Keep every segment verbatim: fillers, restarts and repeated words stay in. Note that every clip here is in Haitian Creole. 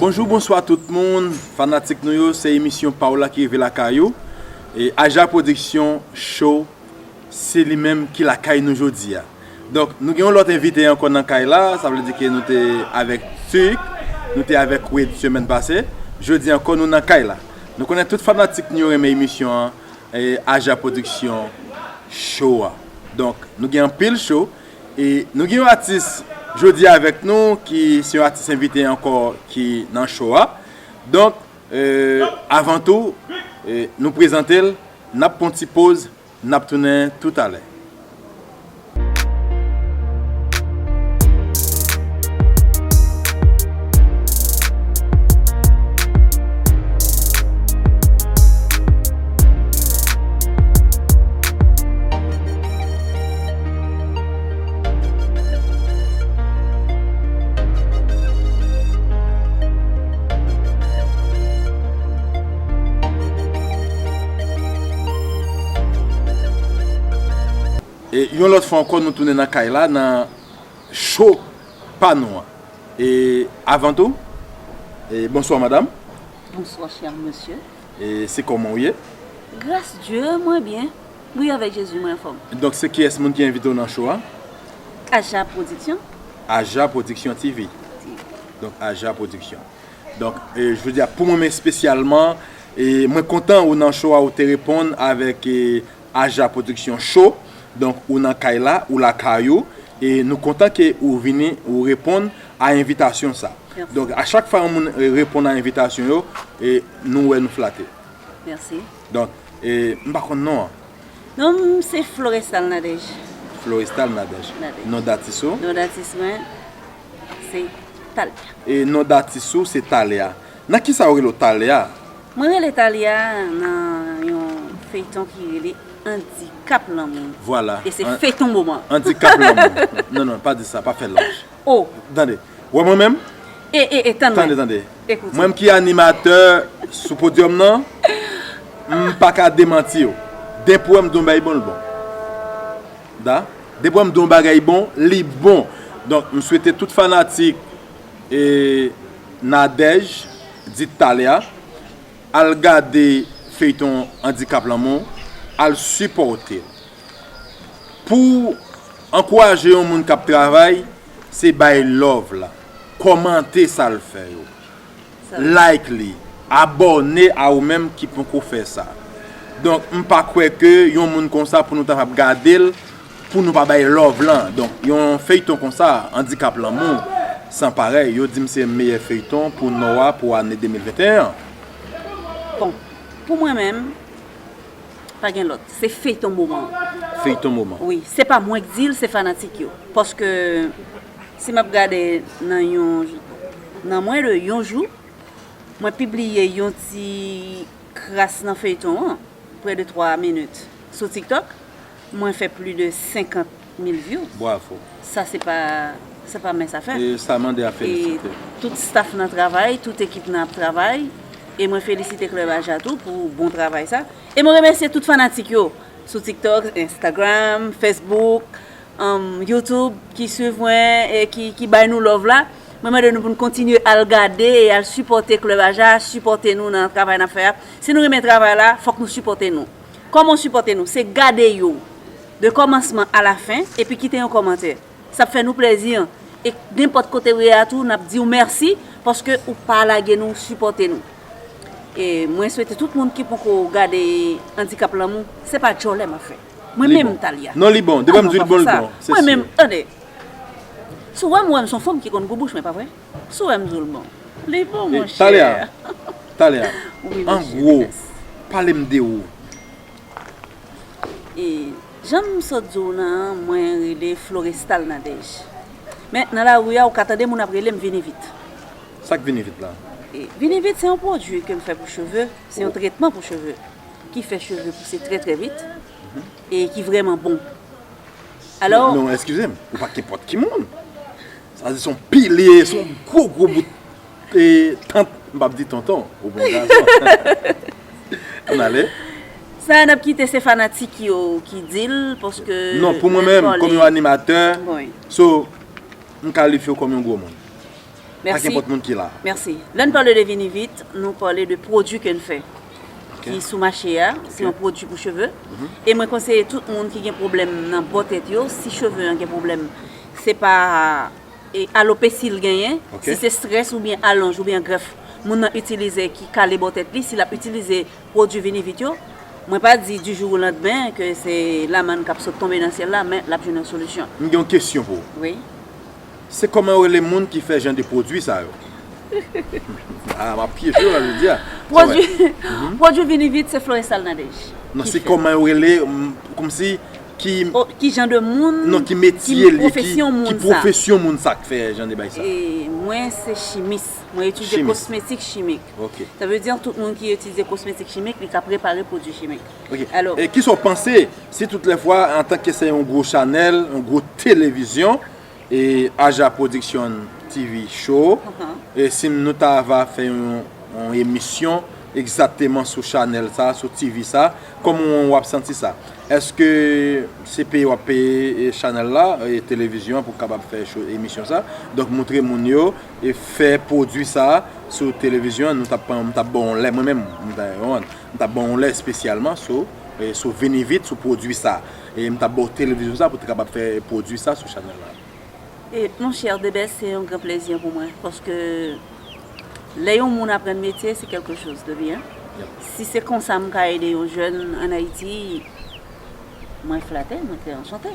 Bonjou, bonswa tout moun, fanatik nou yo, se emisyon pa w la ki rive lakay ou. E Aja Production Show, se li menm ki lakay nou jodi a. Donk, nou gen yon lòt envite ankò nan kay la, sa vle di ke nou te avèk Tic, nou te avèk Wade semèn pase. Jodi ankò, nou nan kay la. Nou konnen tout fanatik nou yo renmen emisyon an, e, Aja Production Show a. Donk, nou gen anpil show. E nou gen yon atis jodi avèk nou ki se yon atis envite ankò ki nan show a. Donk, e, avan tou, e, nou prezante l, n ap pran ti poz, n ap tounen toutalè. E yon lòt fwa ankò, nou tounen nan kay la, nan show pa nou an. E avan tou, e bonswa madanm. Bonswa, chè mesye. E se kòman w ye? Gras Dye, mwen byen. Wi, avèk Jezi, mwen anfòm. Donk, se kiyès moun ki envite w nan show a? Aja Production. Aja Production T V. Donk, Aja Production. Donk, e, jodi a, pou mwen menm espesyalman, e, mwen kontan ou nan show a, ou te reponn avèk, e, Aja Production Show. Donk, ou nan kay la, ou lakay ou, e nou kontan ke ou vini, ou reponn a envitasyon sa. Mèsi. Donk, a chak fwa yon moun, e, reponn a envitasyon yo, e, nou wè nou flate. Mèsi. Donk, e, m pa konn non an. Non m se Florestal Nadège. Florestal Nadège. Nadège. Non datis ou? Non datis mwen se Talia. E non datis ou se Talia. Nan kisa ou rele w Talia? Mwen rele Talia nan yon feyton ki rele Andikap Lanmou. Vwala. E se feyton moman. Andikap Lanmou. Non, non, pa di sa, pa fè laj. Oh. Tande. Wè mwen menm? E, e, e, tann mwen. Tande, tande. Ekoute. Mwen ki animatè sou podyòm nan, m pa ka demanti w. Depi wè m di yon bagay bon, l bon. Da? Depi wè m di yon bagay bon, li bon. Donk, m swete tout fanatik, e, Nadège, dit Talia, al gade feyton Andikap Lanmou, al sipòte l. Pou w ankouraje yon moun k ap travay, se bay love la, kòmante sa l fè yo, like li, abòne a ou menm ki poko fè sa. Donk, m pa kwè ke yon moun konsa pou nou ta ap gade l, pou nou pa bay love lan. Donk, yon feyton konsa, Andikap Lanmou, san parèy, yo di m se meyè feyton pou Nò a pou ane de mil venteyen an. Bon, pou mwen menm, pa gen lòt. Se feyton moman. Feyton moman. Wi, se pa mwen k di l, se fanatik yo. Paske si m ap gade nan yon, nan mwen de yon jou, mwen pibliye yon ti kras nan feyton an, prè de twa minit, sou TikTok, mwen fè plis de senkant mil views. Bravo. Sa se pa, se pa mens afè. E sa mande a felisite. E tout staff nan travay, tout ekip nan ap travay. E mwen felisite Club Aja tou pou bon travay sa. E mwen remèsye tout fanatik yo sou TikTok, Instagram, Facebook, um, YouTube ki swiv mwen e ki, ki bay nou love la. Mwen mande nou pou n kontinye al gade e al sipòte Club Aja, sipòte nou nan travay n ap fè a. Si nou renmen travay la, fòk nou sipòte nou. Kòman w sipòte nou? Se gade yo de kòmansman a la fen, epi kite yon kòmantè. Sa ap fè nou plezi. E nenpòt kote w ye a tou, n ap di w mèsi, paske ou pa lage nou, w sipòte nou. E mwen swete tout moun ki poko gade Andikap Lanmou, se pa djòlè m ap fè. Mwen menm, Talia. Non, li bon. Depi m di l bon, l bon. Mwen menm, tande. Si w wè m, w wè m se yon fanm ki konn gwo bouch mwen, pa vre? Si w wè m di w l bon. Li bon, monchè. Talia, Talia, an gwo, pale m de ou. E jan m sot di w nan, mwen rele Florestal Nadège. Men nan lari a, ou ka tande moun ap rele m Vini Vit. Sa k Vini Vit la? E Vini Vit se yon pwodui ke m fè pou cheve, se yon tretman pou cheve ki fè cheve pouse trè, trè vit e ki vrèman bon. Alò. Non, eskize m, ou pa t kenpòt ki moun. Sa di se yon pilye, se yon gwo, gwo bout, e, tant, m p ap di tonton, ou bon gason. Ann ale. Sa a n ap kite se fanatik yo ki di l, paske. Non, pou mwen menm, kòm yon animatè, so, m kalifye w kòm yon gwo moun. Pa kenpòt moun ki la. Mèsi. Lè n pale de Vini Vit, nou pale de pwodui ke n fè ki sou mache a. Se yon pwodui pou cheve. E mwen konseye tout moun ki gen pwoblèm nan bò tèt yo, si cheve an gen pwoblèm, se pa e, alopesi l genyen, si se strès oubyen alonj oubyen grèf moun nan itilize ki kale bò tèt li, si l ap itilize pwodui Vini Vit yo, mwen pa di du jour au lendemain ke se lamann k ap sot tonbe nan syèl la, men l ap jwenn yon solisyon. M gen yon kesyon pou ou. Wi. Se kòman yo rele moun ki fè jan de pwodui sa yo? Ah, m ap pyeje w la, jodi a. Pwodui, pwodui Vini Vit, se Florestal Nadège. Non, se kòman yo rele, m, kòmsi ki, ki jan de moun, non, ki metye li, ki pwofesyon moun sa k fè jan de bagay sa? E, mwen, se chimis. Mwen etidye kosmetik chimik. Sa vle di, tout moun ki etidye kosmetik chimik, li ka prepare pwodui chimik. Alò, e kisa w panse, si tout lè fwa, antanke se yon gwo chanèl, yon gwo televizyon, e Aja Production T V Show, e si nou ta va fè yon, yon emisyon egzakteman sou chanèl sa, sou T V sa, kòman w ap santi sa? Èske se peye w ap peye, e, chanèl la, e, televizyon an pou kapab fè cho-, emisyon sa? Donk, moutre moun yo, e, fè pwodui sa sou televizyon an, nou t ap pran, m t ap ba w yon lè, mwen menm, m t ap, m t ap ba w yon lè espesyalman sou, e, sou Vini Vit, sou pwodui sa. E m t ap ba w televizyon sa pou te kapab fè pwodui sa sou chanèl la. E, monchè, Debès, se yon gran plezi pou mwen, paske lè yon moun aprann metye, se kèlke choz de byen. Si se konsa m ka ede yon jèn ann Ayiti, mwen flate, mwen trè anchante.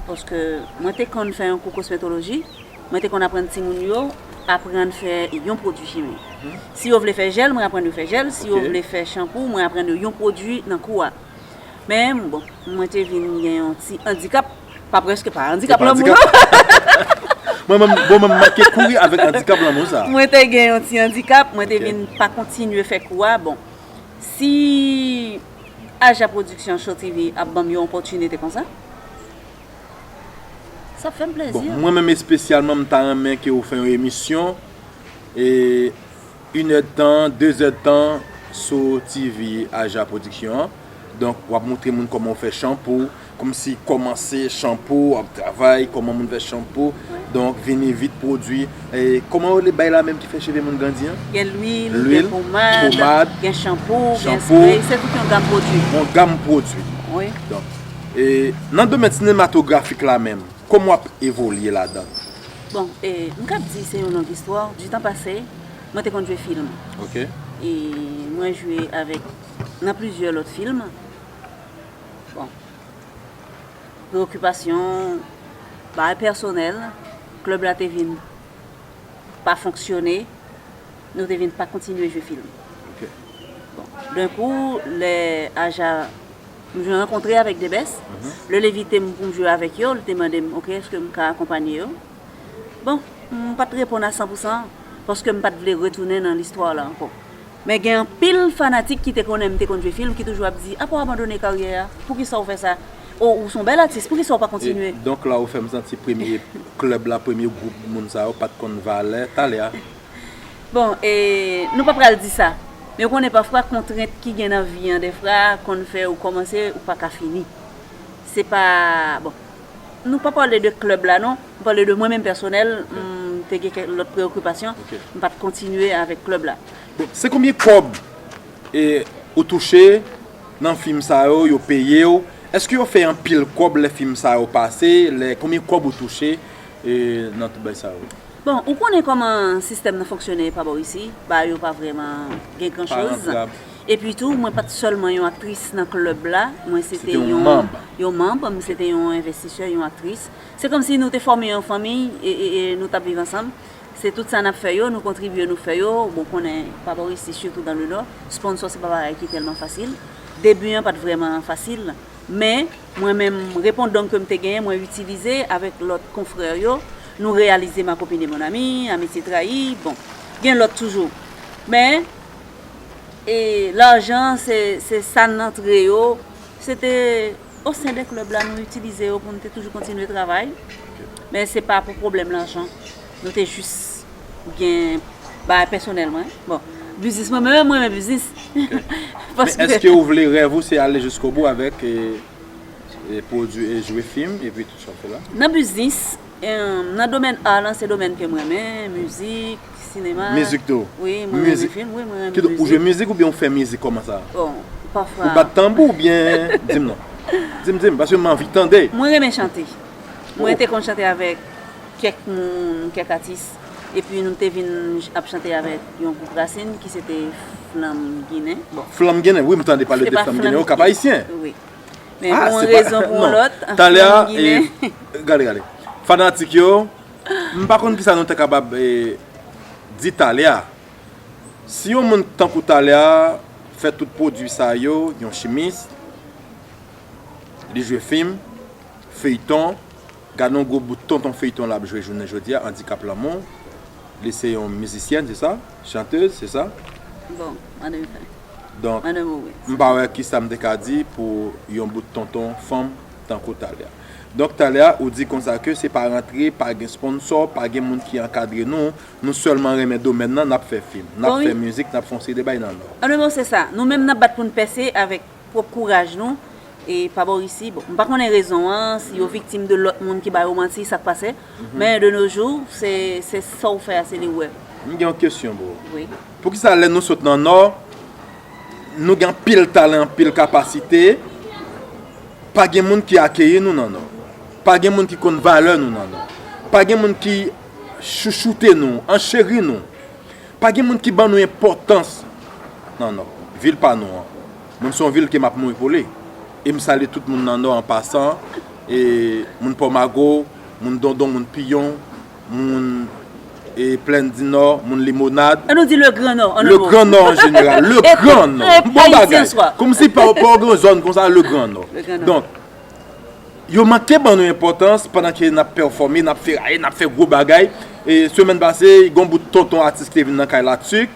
Paske mwen te konn fè yon kou kosmetoloji, mwen te konn aprann timoun yo aprann fè yon pwodui chimik. Si yo vle fè jèl, mwen aprann yo fè jèl. Si yo vle fè chanpou, mwen aprann yo yon pwodui nan kou a. Men, bon, mwen te vin gen yon ti andikap, pa prèske pa, andikap lanmou, non. Mwen menm, bon, mwen manke kouri avèk andikap lanmou sa. Mwen te gen yon ti andikap, mwen te vin pa kontinye fè kou a. Bon, si Aja Production Show T V ap ban m yon opòtinite konsa, sa ap fè m plezi. Bon, mwen menm espesyalman, m ta renmen ke ou fè yon emisyon, e, inèdtan, dezèdtan sou T V Aja Production an. Donk, w ap moutre moun kòman w fè chanpou, kòmsi kòmanse chanpou, w ap travay, kòman moun fè chanpou. Donk, Vini Vit pwodui. E, kòman yo rele bay la menm ki fè cheve moun grandi an? Gen lwil, gen pomad, gen chanpou, gen spray, se tout yon gam pwodui. Yon gam pwodui. Wi. Donk, e, nan domèn sinematografik la menm, kòman w ap evolye ladan l? Bon, e, m kab di se yon long istwa. Ditan pase, mwen te konn jwe fim. E mwen jwe avèk, nan plizyè lòt fim. Bon, preyokipasyon, bagay pèsonèl, klèb la te vin pa fonksyone, nou te vin pa kontinye jwe fim. Bon, d'un coup, lè Aja, m rankontre avèk Debès, lè l envite m pou m jwe avèk yo, li te mande m, oke, èske m ka akonpanye yo? Bon, m pa t reponn a san pou san, paske m pa t vle retounen nan listwa la ankò. Men gen anpil fanatik ki te konnen m te konn jwe fim, ki toujou ap di, apa w abandone karyè a? Poukisa w fè sa? O, ou se yon bèl atis, poukisa w pa kontinye? Donk la, ou fè m santi premye klèb la, premye gwoup moun sa yo pa t konn valè talè a. Bon, e, nou pa pral di sa. Men ou konnen pafwa kontrent ki gen nan vi an, defwa, konn fè ou kòmanse, ou pa ka fini. Se pa, bon, nou pa pale de klèb la, non. M pale de mwen menm pèsonèl, m te gen kèk lòt preyokipasyon. M pa t kontinye avèk klèb la. Bon, se konbyen kòb, e, ou touche nan fim sa yo, yo peye w? Èske yo fè anpil kòb lè fim sa yo pase? Lè, konbyen kòb ou touche, e, nan tout bagay sa yo? Bon, ou konnen kòman sistèm nan fonksyone pa bò isi, bagay yo pa vrèman gen gran choz. Epi tou, mwen pa t sèlman yon aktris nan klèb la, mwen se te yon, yon manm, m se te yon envestisè, yon aktris. Se kòmsi nou te fòme yon fanmi e, e, e nou t ap viv ansanm. Se tout sa n ap fè yo, nou kontribye, nou fè yo. Bon, konnen, pa bò isi, sitou dans le Nord, sponsò se pa bagay ki tèlman fasil. Debi an pa t vrèman fasil. Men, mwen menm, repondong ke m te genyen, mwen itilize avèk lòt konfrè yo. Nou reyalize Ma copine et mon ami, Amitié trahie, bon, gen lòt toujou. Men, e lajan, se, se sa n antre yo. Se te o sen de klèb la, nou itilize yo pou nou te toujou kontinye travay. Men se pa pou pwoblèm lajan. Nou te jis gen bagay pèsonèl mwen. Bon, biznis mwen, mwen menm, mwen renmen biznis. Men èske ou vle rèv ou se ale jiskobou avèk, e, e pwodui, e jwe fim, epi tout sa w fè la? Nan biznis, Em, nan domèn a lan, se domèn ke m renmen, mizik, sinema. Mizik tou? Wi, mwen renmen fim, wi, mwen renmen mizik. Ou jwe mizik oubyen ou fè mizik kòman sa? Bon, pafwa. Ou bat tanbou oubyen? Di m non. Di m, di m, paske m anvi tande. Mwen renmen chante. Mwen te konn chante avèk kèk moun, kèk atis. Epi nou te vin ap chante avèk yon gwoup rasin ki se te Flanm Ginen. Bon. Flanm Ginen, wi, m tande pale de Flanm Ginen, Okap Ayisyen. Wi. Men pou yon rezon, pou yon lòt, Talè a, gade, gade. Fanatik yo, m pa konn kisa nou ta kapab di talè a. Si yon moun tankou talè a fè tout pwodui sa yo, yon chimis, li jwe fim, feyton, gade yon gwo bout tonton feyton l ap jwe jounen jodi a, Andikap Lanmou. Li se yon mizisyèn, se sa? Chantez, se sa? Bon, an efè. Donk, m pa wè kisa m te ka di pou yon bout tonton fanm tankou Talè a. Donk, Talè a, ou di konsa ke se pa rantre, pa gen sponsò, pa gen moun ki ankadre nou, nou sèlman renmen domèn nan, n ap fè fim, n ap fè mizik, n ap fè yon seri de bagay nan Nò. An bon, se sa. Nou menm n ap bat pou n pèse avèk pwòp kouraj nou. E pa bò isi, bon, m pa konnen rezon an, si yo viktim de lòt moun ki ba yo manti, sa k pase. Men de nos jours, se se sa w fè a, se li w wè. M gen yon kesyon pou ou. Wi. Poukisa lè nou sot nan Nò, nou gen anpil talan, anpil kapasite, pa gen moun ki akeyi nou nan Nò? Pa gen moun ki konn valè nou nan Nò? Pa gen moun ki chouchoute nou, ancheri nou? Pa gen moun ki ban nou enpòtans nan Nò, vil pa nou an. Moun se yon vil ke m ap mouri pou li. E m salye tout moun nan Nò an pasan, e moun Pòmago, moun Dondon, moun Piyon, moun e Plèn di Nò, moun Limonad. An nou di Le Grand Nord, an Le Grand Nord an jeneral, Le Grand Nord. Bon bagay. Kòmsi pa pa gen yon zòn konsa, Le Grand Nord. Donk, yo manke ban nou enpòtans pandan ke n ap pèfòme, n ap feraye, n ap fè gwo bagay. E semèn pase, gen yon bout tonton atis ki te vin nan kay la, Tik.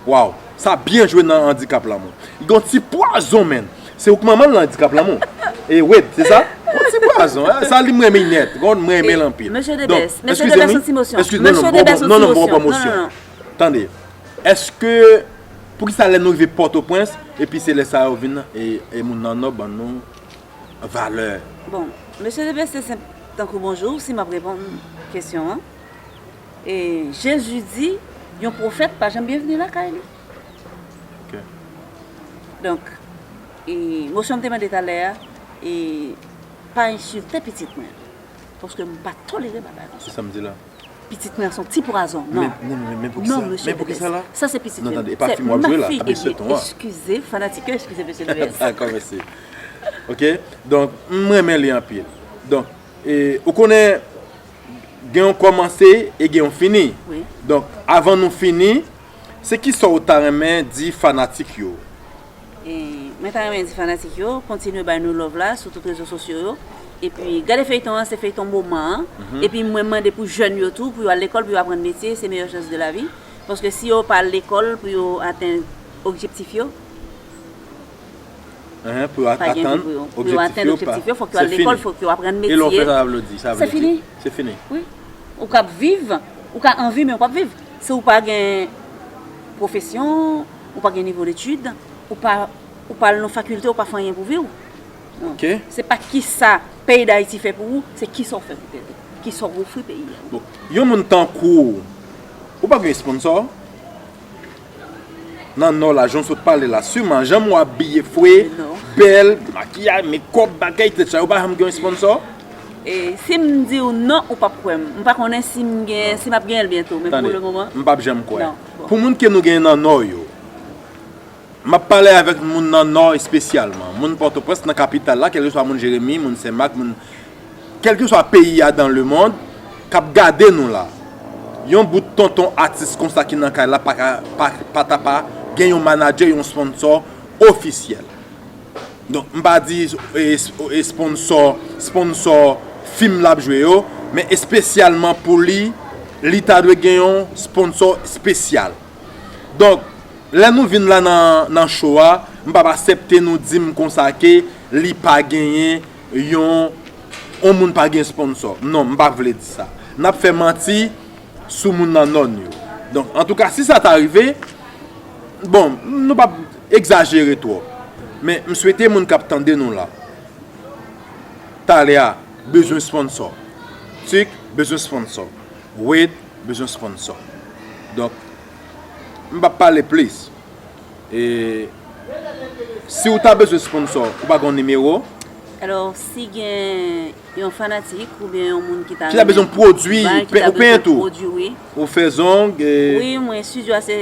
Waw, sa byen jwe nan Andikap Lanmou. Li gen yon ti pwazon, menn. Se ou k manman l nan Andikap Lanmou. E Wed, se sa? Yon ti pwazon, sa li m renmen nèt. Gon m renmen l anpil. Mesye Debès, mesye Debès yon ti mosyon. Mesye Debès yon ti mosyon. Non, non, non, non, non. Tande. Èske, poukisa lè nou rive Pòtoprens, epi se lè sa yo vin, e, e moun nan Nò ban nou valè? Bon, mesye Debès, se senp tankou bonjou, si m ap reponn kesyon an. E Jezi di, yon pwofèt pa janm byenvni lakay li. Ok. Donk, e mosyon m te mande talè a, e pa ensilte pitit mwen. Paske m pa tolere bagay konsa. Se sa m di la. Pitit mwen an se yon ti pwazon, non. Men, men, men, men poukisa? Non, mesye Men poukisa la? Sa se pitit mwen. Non, tande, e pa fim w ap jwe la, ap jwe tonton an. Eskize, fanatik yo, eskize, mesye Debès. Dakò, mèsi. Ok, donk, m renmen li anpil. Donk, e, ou konnen, gen yon kòmanse e gen yon fini. Wi. Donk, avan nou fini, se kisa w ta renmen di fanatik yo? E, mwen ta renmen di fanatik yo, kontinye bay nou love la sou tout rezo sosyo yo. Epi, gade feyton an, se feyton moman an. Epi, mwen mande pou jèn yo tou, pou yo al lekòl, pou yo aprann metye, se meilleure chance de la vie. Paske si yo pa al lekòl, pou yo atenn objektif yo, Enhen, pou yo atann objektif yo, objektif yo, fòk yo al lekòl, fòk yo aprann metye. E lè w fè sa, sa vle di, sa vle di, se fini. Wi. Ou ka ap viv, ou ka anvi, men ou p ap viv. Si ou pa gen pwofesyon, ou pa gen nivo detid, ou pa, ou pa al nan fakilte, ou pa fè anyen pou vi w. Non. Ok. Se pa kisa peyi Dayiti fè pou ou, se kisa w fè pou tèt ou. Kisa w ofri peyi a. Bon, yon moun tankou w, ou pa gen sponsò? Nan Nò la, jan w sot pale la, siman, jan w abiye fre, bèl, makiyaj, mekòp, bagay, tèt chaje, ou pa janm gen yon sponsò? E si m di w non, ou p ap kwè m. M pa konnen si m gen, si m ap genyen l byento, men pou le moman. M p ap janm kwè. Non, bon. Pou moun ke nou genyen nan Nò yo, m ap pale avèk moun nan Nò espesyalman, moun Pòtoprens, nan kapital la, kèlkeswa moun Jeremi, moun Senmak, moun kèlkeswa peyi a dans le monde, k ap gade nou la. Yon bout tonton atis konsa ki nan kay la pa ka, pa, pa ta pa gen yon manadjè, yon sponsò ofisyèl. Donk, m pa di, e, e, sponsò, sponsò fim l ap jwe yo, men espesyalman pou li, li ta dwe gen yon sponsò espesyal. Donk, lè nou vin la nan, nan show a, m p ap aksepte nou di m konsa ke li pa genyen yon, yon moun pa gen sponsò. Non, m pa vle di sa. N ap fè manti sou moun nan Nò n yo. Donk, antouka, si sa ta rive, bon, nou p ap egzajere twòp. Men, m swete moun k ap tande nou la, talè a, bezwen sponsò. Tik, Bezwen sponsò. Wade bezwen sponsò. Donk, m p ap pale plis. E si w ta bezwen sponsò, ou pa gen yon nimewo? Alò, si gen yon fanatik oubyen yon moun ki ta Ki ta bezwen pwodwi, bay, ki pe- ta ou penyen bezwen tou? Pwodwi, wi. Ou fè zong, e, Wi, mwen, studio a se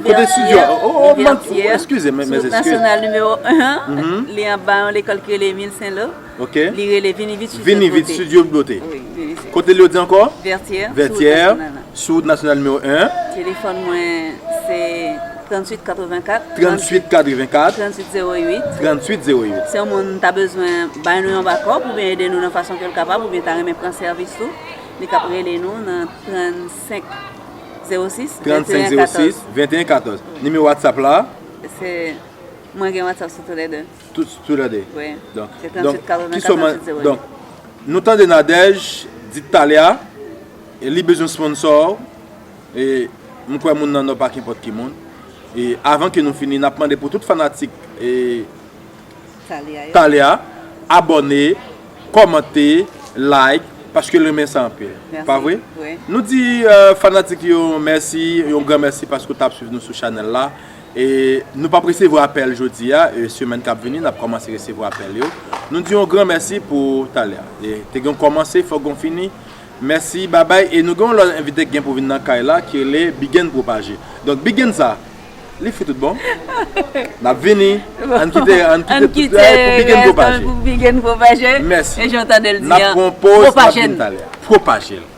Kote studio? Oh, oh, oh, man- Libertyè. Excusez, mes- mes Sou wout excuses. Nasyonal nimewo en, li anba yon lekòl ki rele Mil Sen Lo. Ok. Li rele Vini Vit Studio Vini Vit Beauté. Studio Beauté. Wi, vini isit. Kote l yo di ankò? Vètyè. Vètyè, Sou wout Nasyonal la. sou wout Nasyonal nimewo en, Telefòn mwen se tranntuit katrevenkat. tranntuit katrevenkat, Tranntuit zewo uit. tranntuit zewo uit. Si yon moun ta bezwen bay nou yon bakòp oubyen ede nou nan fason ke l kapab oubyen ta renmen pran sèvis tou, li kab rele nou nan trannsenk zewo sis, trannsenk zewo sis, venteyen katòz. Nimewo WhatsApp la? Se, mwen gen WhatsApp sou tou lè de. Tout, tou lè de. Wi. Donk, Se donk, tranntuit katrevenkat, ki sòman- tranntuit zewo uit. Donk, nou tande Nadège di talè a, e li bezwen sponsò, e m kwè moun nan Nò pa kenpòt ki moun. E avan ke nou fini, n ap mande pou tout fanatik e Talè a. Talè a, abòne, kòmante, like, paske l renmen sa anpil. Mèsi. Pa vre? Wi. Nou di euh, fanatik yo mèsi, yon gran mèsi paske w t ap swiv nou sou chanèl la. E nou p ap resevwa apèl jodi a, e semèn k ap vini, n ap kòmanse resevwa apèl yo. Nou di yon gran mèsi pou talè a. E te gen kòmanse, fòk gon fini. Mèsi, babay. E nou gen yon lòt envite k gen pou vin nan kay la, ki rele Bigen Pwopaje. Donk, Bigen sa, li fou tout bon. N ap vini. Ann kite, ann kite Ann tout kite bagay pou Bigen rès Pwopaje. Pou Bigen Pwopaje. Mèsi. E jan w tande l di N ap an, pran yon poz, n ap pwopaje vin n. Talè a. Pwopaje l.